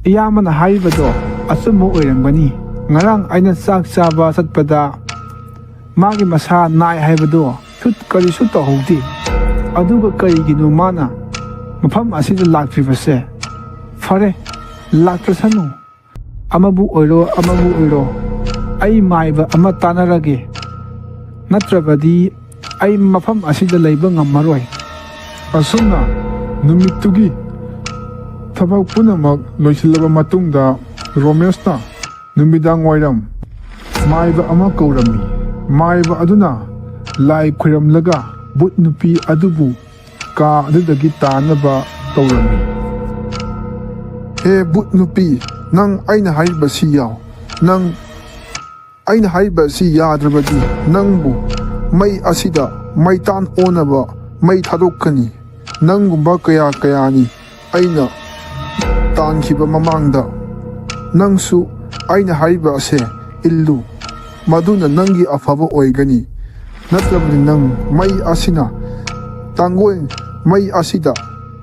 "ꯏꯌꯥꯝꯕꯅ ꯍꯥꯏꯔꯤꯕꯗꯣ ꯑꯆꯨꯝꯕ ꯑꯣꯏꯔꯝꯒꯅꯤ꯫ ꯉꯔꯥꯡ ꯑꯩꯅ ꯆꯥꯛ ꯆꯥꯕ ꯆꯠꯄꯗ ꯃꯥꯒꯤ ꯃꯁꯥ ꯅꯥꯏ ꯍꯥꯏꯕꯗꯣ ꯁꯨ ꯀꯔꯤꯁꯨ ꯇꯧꯍꯧꯗꯦ꯫ ꯑꯗꯨꯒ ꯀꯔꯤꯒꯤꯅꯣ ꯃꯥꯅ ꯃꯐꯝ ꯑꯁꯤꯗ ꯂꯥꯛꯇ꯭ꯔꯤꯕꯁꯦ? ꯐꯔꯦ, ꯂꯥꯛꯇ꯭ꯔꯁꯅꯨ꯫ ꯑꯃꯕꯨ ꯑꯣꯏꯔꯣ, ꯑꯃꯕꯨ ꯑꯣꯏꯔꯣ, ꯑꯩ ꯃꯥꯏꯕ ꯑꯃ ꯇꯥꯟꯅꯔꯒꯦ꯫ ꯅꯠꯇ꯭ꯔꯕꯗꯤ ꯑꯩ ꯃꯐꯝ ꯑꯁꯤꯗ ꯂꯩꯕ ꯉꯝꯃꯔꯣꯏ꯫" ꯑꯁꯨꯝꯅ ꯅꯨꯃꯤꯠꯇꯨꯒꯤ ꯊꯕꯛ ꯄꯨꯝꯅꯃꯛ ꯂꯣꯏꯁꯤꯜꯂꯕ ꯃꯇꯨꯡꯗ, ꯔꯣꯃꯦꯁꯅ ꯅꯨꯃꯤꯗꯥꯡ ꯋꯥꯏꯔꯝ ꯃꯥꯏꯕ ꯑꯃ ꯀꯧꯔꯝꯃꯤ꯫ ꯃꯥꯏꯕ ꯑꯗꯨꯅ ꯂꯥꯏ ꯈꯨꯔꯝꯂꯒ ꯚꯨꯠ ꯅꯨꯄꯤ ꯑꯗꯨꯕꯨ ꯀꯥ ꯑꯗꯨꯗꯒꯤ ꯇꯥꯅꯕ ꯇꯧꯔꯝꯃꯤ꯫ "ꯍꯦ ꯚꯨꯠ ꯅꯨꯄꯤ, ꯅꯪ ꯑꯩꯅ ꯍꯥꯏꯔꯤꯕꯁꯤ ꯌꯥꯎ꯫ ꯅꯪ ꯑꯩꯅ ꯍꯥꯏꯔꯤꯕ ꯑꯁꯤ ꯌꯥꯗ꯭ꯔꯕꯗꯤ ꯅꯪꯕꯨ ꯃꯩ ꯑꯁꯤꯗ ꯃꯩꯇꯥꯟ ꯑꯣꯟꯅꯕ ꯃꯩ ꯊꯥꯗꯣꯛꯀꯅꯤ꯫ ꯅꯪꯒꯨꯝꯕ ꯀꯌꯥ ꯀꯌꯥꯅꯤ ꯑꯩꯅ ꯇꯥꯟꯈꯤꯕ ꯃꯃꯥꯡꯗ꯫ ꯅꯪꯁꯨ ꯑꯩꯅ ꯍꯥꯏꯔꯤꯕ ꯑꯁꯦ ꯏꯜꯂꯨ, ꯃꯗꯨꯅ ꯅꯪꯒꯤ ꯑꯐꯕ ꯑꯣꯏꯒꯅꯤ꯫ ꯅꯠꯇ꯭ꯔꯕꯗꯤ ꯅꯪ ꯃꯩ ꯑꯁꯤꯅ ꯇꯥꯡꯒꯣꯏ, ꯃꯩ ꯑꯁꯤꯗ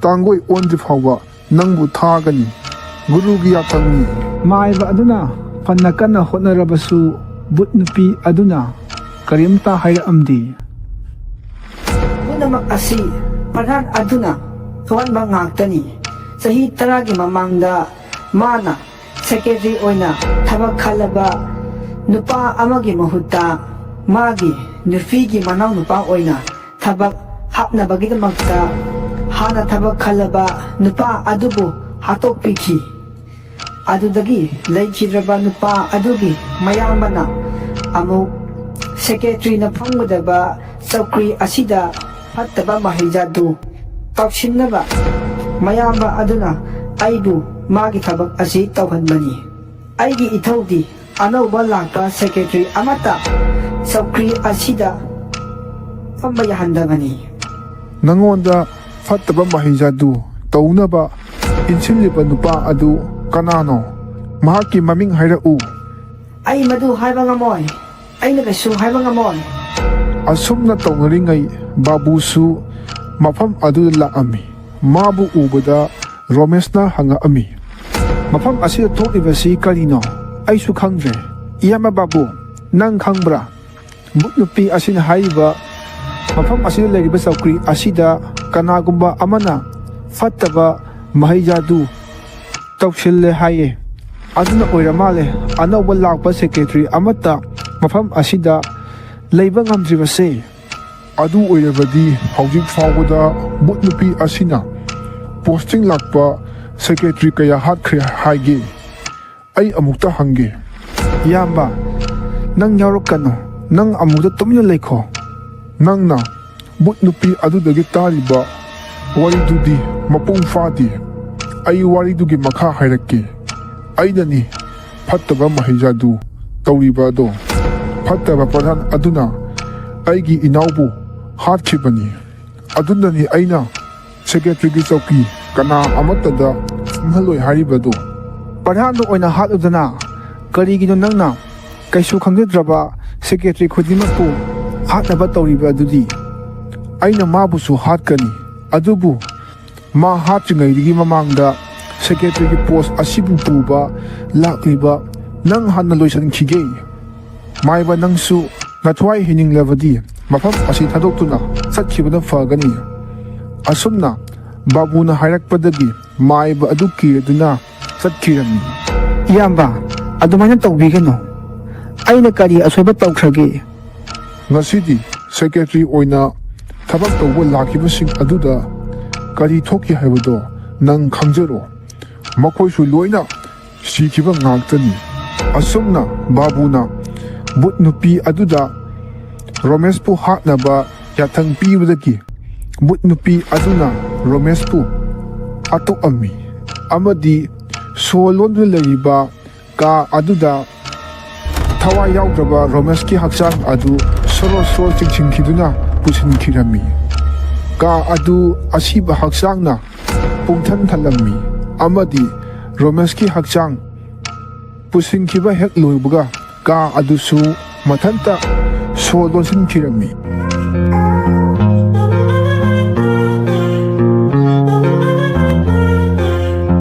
ꯇꯥꯡꯒꯣꯏ ꯑꯣꯟꯗ꯭ꯔꯤ ꯐꯥꯎꯕ ꯅꯪꯕꯨ ꯊꯥꯒꯅꯤ꯫ ꯒꯨꯔꯨꯒꯤ ꯌꯥꯊꯪꯅꯤ꯫" ꯃꯥꯏꯕ ꯑꯗꯨꯅ ꯐꯅ ꯀꯟꯅ ꯍꯣꯠꯅꯔꯕꯁꯨ ꯚꯨꯠ ꯅꯨꯄꯤ ꯑꯗꯨꯅ ꯀꯔꯤꯝꯇ ꯍꯥꯏꯔꯛꯑꯝꯗꯦ꯫ ꯄꯨꯝꯅꯃꯛ ꯑꯁꯤ ꯄ꯭ꯔꯙꯥꯟ ꯑꯗꯨꯅ ꯊꯣꯛꯍꯟꯕ ꯉꯥꯛꯇꯅꯤ꯫ ꯆꯍꯤ ꯇꯔꯥꯒꯤ ꯃꯃꯥꯡꯗ ꯃꯥꯅ ꯁꯦꯀ꯭ꯔꯦꯇꯔꯤ ꯑꯣꯏꯅ ꯊꯕꯛ ꯈꯜꯂꯕ ꯅꯨꯄꯥ ꯑꯃꯒꯤ ꯃꯍꯨꯠꯇ ꯃꯥꯒꯤ ꯅꯨꯄꯤꯒꯤ ꯃꯅꯥꯎ ꯅꯨꯄꯥ ꯑꯣꯏꯅ ꯊꯕꯛ ꯍꯥꯠꯅꯕꯒꯤꯗꯃꯛꯇ ꯍꯥꯟꯅ ꯊꯕꯛ ꯈꯜꯂꯕ ꯅꯨꯄꯥ ꯑꯗꯨꯕꯨ ꯍꯥꯠꯇꯣꯛꯄꯤꯈꯤ꯫ ꯑꯗꯨꯗꯒꯤ ꯂꯩꯈꯤꯗ꯭ꯔꯕ ꯅꯨꯄꯥ ꯑꯗꯨꯒꯤ ꯃꯌꯥꯝꯕꯅ ꯑꯃꯨꯛ ꯁꯦꯀ꯭ꯔꯦꯇꯔꯤꯅ ꯐꯝꯒꯗꯕ ꯆꯧꯀ꯭ꯔꯤ ꯑꯁꯤꯗ ꯐꯠꯇꯕ ꯃꯍꯩꯖꯥꯗꯨ ꯇꯧꯁꯤꯟꯅꯕ ꯃꯌꯥꯝꯕ ꯑꯗꯨꯅ ꯑꯩꯕꯨ ꯃꯥꯒꯤ ꯊꯕꯛ ꯑꯁꯤ ꯇꯧꯍꯟꯕꯅꯤ꯫ ꯑꯩꯒꯤ ꯏꯊꯧꯗꯤ ꯑꯅꯧꯕ ꯂꯥꯛꯄ ꯁꯦꯀ꯭ꯔꯦꯇꯔꯤ ꯑꯃꯠꯇ ꯆꯧꯀ꯭ꯔꯤ ꯑꯁꯤꯗ ꯐꯝꯕ ꯌꯥꯍꯟꯗꯕꯅꯤ꯫ ꯅꯉꯣꯟꯗ ꯐꯠꯇꯕ ꯃꯍꯩꯖꯥꯗꯨ ꯇꯧꯅꯕ ꯏꯟꯁꯤꯜꯂꯤꯕ ꯅꯨꯄꯥ ꯑꯗꯨ ꯀꯅꯥꯅꯣ? ꯃꯍꯥꯛꯀꯤ ꯃꯃꯤꯡ ꯍꯥꯏꯔꯛꯎ꯫ ꯑꯩ ꯃꯗꯨ ꯍꯥꯏꯕ ꯉꯝꯃꯣꯏ꯫ ꯑꯩꯅ ꯀꯩꯁꯨ ꯍꯥꯏꯕ ꯉꯝꯃꯣꯏ꯫ ꯑꯁꯨꯝꯅ ꯇꯧꯅꯔꯤꯉꯩ ꯕꯥꯕꯨꯁꯨ ꯃꯐꯝ ꯑꯗꯨꯗ ꯂꯥꯛꯑꯝꯃꯤ꯫ ꯃꯥꯕꯨ ꯎꯕꯗ ꯔꯣꯃꯦꯁꯅ ꯍꯪꯉꯛꯑꯝꯃꯤ, "ꯃꯐꯝ ꯑꯁꯤꯗ ꯊꯣꯛꯂꯤꯕꯁꯤ ꯀꯔꯤꯅꯣ? ꯑꯩꯁꯨ ꯈꯪꯗ꯭ꯔꯦ꯫ ꯏꯌꯥꯝꯕ ꯕꯥꯕꯨ, ꯅꯪ ꯈꯪꯕ꯭ꯔꯥ? ꯚꯨꯠ ꯅꯨꯄꯤ ꯑꯁꯤꯅ ꯍꯥꯏꯔꯤꯕ ꯃꯐꯝ ꯑꯁꯤꯗ ꯂꯩꯔꯤꯕ ꯆꯧꯀ꯭ꯔꯤ ꯑꯁꯤꯗ ꯀꯅꯥꯒꯨꯝꯕ ꯑꯃꯅ ꯐꯠꯇꯕ ꯃꯍꯩꯖꯥꯗꯨ ꯇꯧꯁꯤꯜꯂꯦ ꯍꯥꯏꯌꯦ꯫ ꯑꯗꯨꯅ ꯑꯣꯏꯔ ꯃꯥꯜꯂꯦ ꯑꯅꯧꯕ ꯂꯥꯛꯄ ꯁꯦꯀ꯭ꯔꯦꯇꯔꯤ ꯑꯃꯠꯇ ꯃꯐꯝ ꯑꯁꯤꯗ ꯂꯩꯕ ꯉꯝꯗ꯭ꯔꯤꯕꯁꯦ꯫" ꯑꯗꯨ ꯑꯣꯏꯔꯕꯗꯤ ꯍꯧꯖꯤꯛ ꯐꯥꯎꯕꯗ ꯚꯨꯠ ꯅꯨꯄꯤ ꯑꯁꯤꯅ ꯄꯣꯁꯇꯤꯡ ꯂꯥꯛꯄ ꯁꯦꯀ꯭ꯔꯦꯇꯔꯤ ꯀꯌꯥ ꯍꯥꯠꯈ꯭ꯔꯦ ꯍꯥꯏꯒꯦ? ꯑꯩ ꯑꯃꯨꯛꯇ ꯍꯪꯒꯦ꯫ ꯏꯌꯥꯝꯕ, ꯅꯪ ꯌꯥꯎꯔꯛꯀꯅꯨ꯫ ꯅꯪ ꯑꯃꯨꯛꯇ ꯇꯨꯃꯤꯟꯅ ꯂꯩꯈꯣ꯫ ꯅꯪꯅ ꯚꯨꯠ ꯅꯨꯄꯤ ꯑꯗꯨꯗꯒꯤ ꯇꯥꯔꯤꯕ ꯋꯥꯔꯤꯗꯨꯗꯤ ꯃꯄꯨꯡ ꯐꯥꯗꯦ꯫ ꯑꯩ ꯋꯥꯔꯤꯗꯨꯒꯤ ꯃꯈꯥ ꯍꯥꯏꯔꯛꯀꯦ꯫ ꯑꯩꯅꯅꯤ ꯐꯠꯇꯕ ꯃꯍꯩꯖꯥꯗꯨ ꯇꯧꯔꯤꯕ ꯑꯗꯣ꯫ ꯐꯠꯇꯕ ꯄ꯭ꯔꯙꯥꯟ ꯑꯗꯨꯅ ꯑꯩꯒꯤ ꯏꯅꯥꯎꯕꯨ ꯍꯥꯠꯈꯤꯕꯅꯤ꯫ ꯑꯗꯨꯅꯅꯤ ꯑꯩꯅ ꯁꯦꯀ꯭ꯔꯦꯇꯔꯤꯒꯤ ꯆꯧꯀꯤ ꯀꯅꯥ ꯑꯃꯠꯇꯗ ꯐꯝꯍꯜꯂꯣꯏ ꯍꯥꯏꯔꯤꯕꯗꯨ꯫ ꯄ꯭ꯔꯙꯥꯟꯗꯨ ꯑꯣꯏꯅ ꯍꯥꯠꯂꯨꯗꯅ꯫ ꯀꯔꯤꯒꯤꯅꯣ ꯅꯪꯅ ꯀꯩꯁꯨ ꯈꯪꯖꯗ꯭ꯔꯕ ꯁꯦꯀ꯭ꯔꯦꯇꯔꯤ ꯈꯨꯗꯤꯡꯃꯛꯄꯨ ꯍꯥꯠꯅꯕ ꯇꯧꯔꯤꯕ ꯑꯗꯨꯗꯤ? ꯑꯩꯅ ꯃꯥꯕꯨꯁꯨ ꯍꯥꯠꯀꯅꯤ, ꯑꯗꯨꯕꯨ ꯃꯥ ꯍꯥꯠꯇ꯭ꯔꯤꯉꯩꯗꯒꯤ ꯃꯃꯥꯡꯗ ꯁꯦꯀ꯭ꯔꯦꯇꯔꯤꯒꯤ ꯄꯣꯁ ꯑꯁꯤꯕꯨ ꯄꯨꯕ ꯂꯥꯛꯂꯤꯕ ꯅꯪ ꯍꯥꯟꯅ ꯂꯣꯏꯁꯤꯟꯈꯤꯒꯦ꯫ ꯃꯥꯏꯕ, ꯅꯪꯁꯨ ꯅꯊ꯭ꯋꯥꯏ ꯍꯤꯡꯅꯤꯡꯂꯕꯗꯤ ꯃꯐꯝ ꯑꯁꯤ ꯊꯥꯗꯣꯛꯇꯨꯅ ꯆꯠꯈꯤꯕꯅ ꯐꯒꯅꯤ꯫ ꯑꯁꯨꯝꯅ ꯕꯥꯕꯨꯅ ꯍꯥꯏꯔꯛꯄꯗꯒꯤ ꯃꯥꯏꯕ ꯑꯗꯨ ꯀꯤꯔꯗꯨꯅ ꯆꯠꯈꯤꯔꯝꯃꯤ꯫ ꯏꯌꯥꯝꯕ, ꯑꯗꯨꯃꯥꯏꯅ ꯇꯧꯕꯤꯒꯅꯨ꯫ ꯑꯩꯅ ꯀꯔꯤ ꯑꯁꯣꯏꯕ ꯇꯧꯈ꯭ꯔꯒꯦ? ꯉꯁꯤꯗꯤ ꯁꯦꯀ꯭ꯔꯦꯇꯔꯤ ꯑꯣꯏꯅ ꯊꯕꯛ ꯇꯧꯕ ꯂꯥꯛꯈꯤꯕꯁꯤꯡ ꯑꯗꯨꯗ ꯀꯔꯤ ꯊꯣꯛꯈꯤ ꯍꯥꯏꯕꯗꯣ ꯅꯪ ꯈꯪꯖꯔꯣ꯫ ꯃꯈꯣꯏꯁꯨ ꯂꯣꯏꯅ ꯁꯤꯈꯤꯕ ꯉꯥꯛꯇꯅꯤ꯫ ꯑꯁꯨꯝꯅ ꯕꯥꯕꯨꯅ ꯚꯨꯠ ꯅꯨꯄꯤ ꯑꯗꯨꯗ ꯔꯣꯃꯦꯁꯄꯨ ꯍꯥꯠꯅꯕ ꯌꯥꯊꯪ ꯄꯤꯕꯗꯒꯤ ꯚꯨꯠ ꯅꯨꯄꯤ ꯑꯗꯨꯅ ꯔꯣꯃꯦꯁꯄꯨ ꯍꯥꯠꯇꯣꯛꯑꯝꯃꯤ ꯑꯃꯗꯤ ꯁꯣ ꯂꯣꯟꯗꯨꯅ ꯂꯩꯔꯤꯕ ꯀꯥ ꯑꯗꯨꯗ ꯊꯋꯥꯏ ꯌꯥꯎꯗ꯭ꯔꯕ ꯔꯣꯃꯦꯁꯀꯤ ꯍꯛꯆꯥꯡ ꯑꯗꯨ ꯁꯣꯔꯣ ꯁꯣꯔꯣ ꯆꯤꯡꯁꯤꯟꯈꯤꯗꯨꯅ ꯄꯨꯁꯤꯟꯈꯤꯔꯝꯃꯤ꯫ ꯀꯥ ꯑꯗꯨ ꯑꯁꯤꯕ ꯍꯛꯆꯥꯡꯅ ꯄꯨꯡꯊꯟ ꯊꯜꯂꯝꯃꯤ ꯑꯃꯗꯤ ꯔꯣꯃꯦꯁꯀꯤ ꯍꯛꯆꯥꯡ ꯄꯨꯁꯤꯟꯈꯤꯕ ꯍꯦꯛ ꯂꯣꯏꯕꯒ ꯀꯥ ꯑꯗꯨꯁꯨ ꯃꯊꯟꯇ ꯁꯣ ꯂꯣꯟꯁꯤꯟꯈꯤꯔꯝꯃꯤ꯫